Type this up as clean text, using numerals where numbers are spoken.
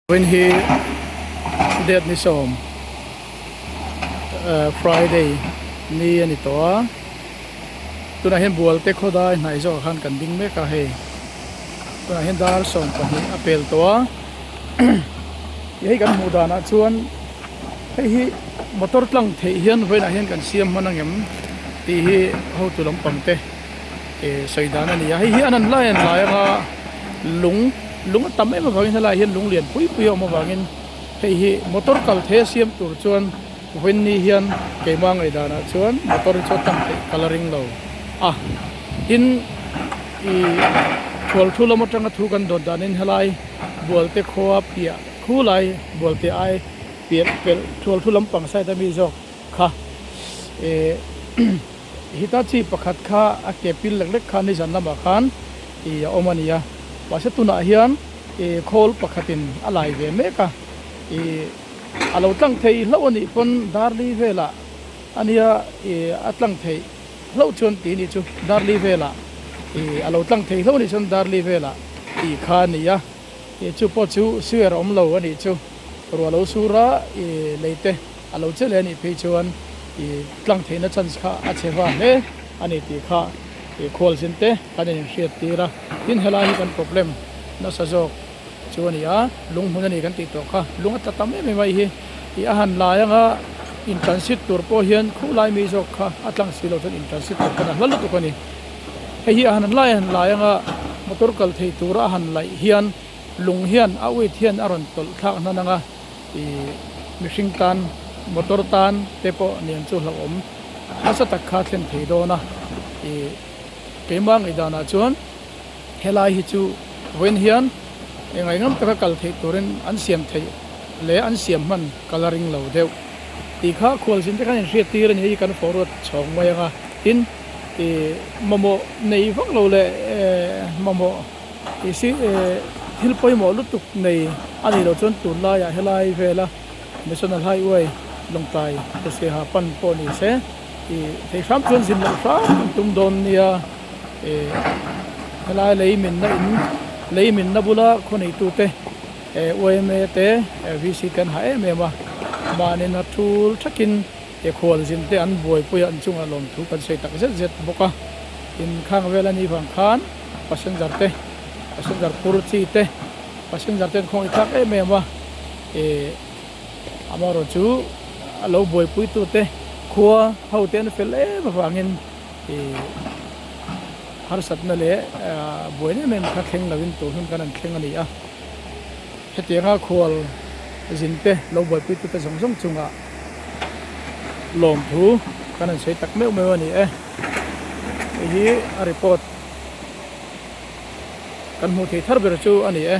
Vawiin hi date ni sawm Friday ni a ni tawh a tunah hian Bualte khawdai hnaih zawkah khan kan ding mek a hei tunah hian dar 12 a pel tawh a hei kan hmuh danah chuan hei hi motor tlang theih hian vawiinah hian kan siam hman angem tih hi hotu lampang te eh sawi dan a ni a hei hi an han lai an lai anga lung lung a tam em avangin helaiah hian lung lian pui pui a awm avangin hei hi motor kal thei a siam tur chuan vawiinni hian keimah ngaih danah chuan motor hi chu a tlang theih ka la ring lo a tin ih thual thu lam atanga thu kan dawn danin helai bualte khua piah khu lai bualte ai piah pelh thual thu lampang side ami zawk kha eh. Hitachi pakhat kha a ke pil lek lek kha nizan lamah khan ih a awm a ni a, mahse tunah hian ih khawl pakhatin a lai ve mek a, ih a lo tlang thei hlauh a nih pawn darli velah a nia ih a tlang theih hlauh chuan tih a nih chu darli velah ih a lo tlang thei hlauh a nih chuan darli velah tih kha a ni a, ih chu pawh chu suer a awm lo a nih chu ruah lo sur a ih lei te. A lo che leh a nih phei chuan ih tlang theihna chance kha a chhe va hle a ni tih kha ih khualzin te kan in inhriat tir a. Tin helai hi kan problem nasa zawk chu a ni a, lung hmun a ni kan tih tawh kha lung a tla tam em em a hi ih a han lai anga in transit tur pawh hian khuh lai mi zawk kha a tlang si lo chuan in transit tur pawn a hla lutuk a ni. Hei hi a han lai a han lai anga motor kal thei tura a han laih hian lung hian a weight hian a rawn tawlh thlak hnan anga. Ih mihring tan motor tan te pawh nen chu hlauhawm nasa tak kha thlen thei dawn a ih keimah ngaihdanah chuan helai hi chu vawiin hian eng ai ngam taka kal theih turin an siam theih leh an siam hman ka la ring lo deuh tih kha khualzin te khan inhriat tir a ni hei kan forward chhawng mai ang a tin ih mamawh nei vak lo leh mamawh. Tih si thil pawimawh lutuk nei a nih loh chuan tunlaiah helai vela National Highway Lawngtlai Kawseiha pan pawh ni se ih thei hram chuan zin loh hram an tum dawn nia ih helai lei minna in lei minna bula khaw neitute eh yma te VC te an ha em em a mahni na thul thakin he khual zin te an buaipui a an chungah lawmthu kan sawi tak zet zet bawk a tin khang vel a nih vang khan. Passenger te passenger phur chi te passenger te an khawngaih thlak em em a ih amaherawh chu a lo buaipui tu te khua ho te an fel em avangin ih harsatna leh ah buaina em em kha thleng lo in tur hun khan an thleng a ni a hetianga khual zin te lo buaipui tu te zawng zawng chungah lawmthu kan han sawi tak meuh meuh a ni e hei hi a report. Kan hmuh theih thar ber chu a ni e.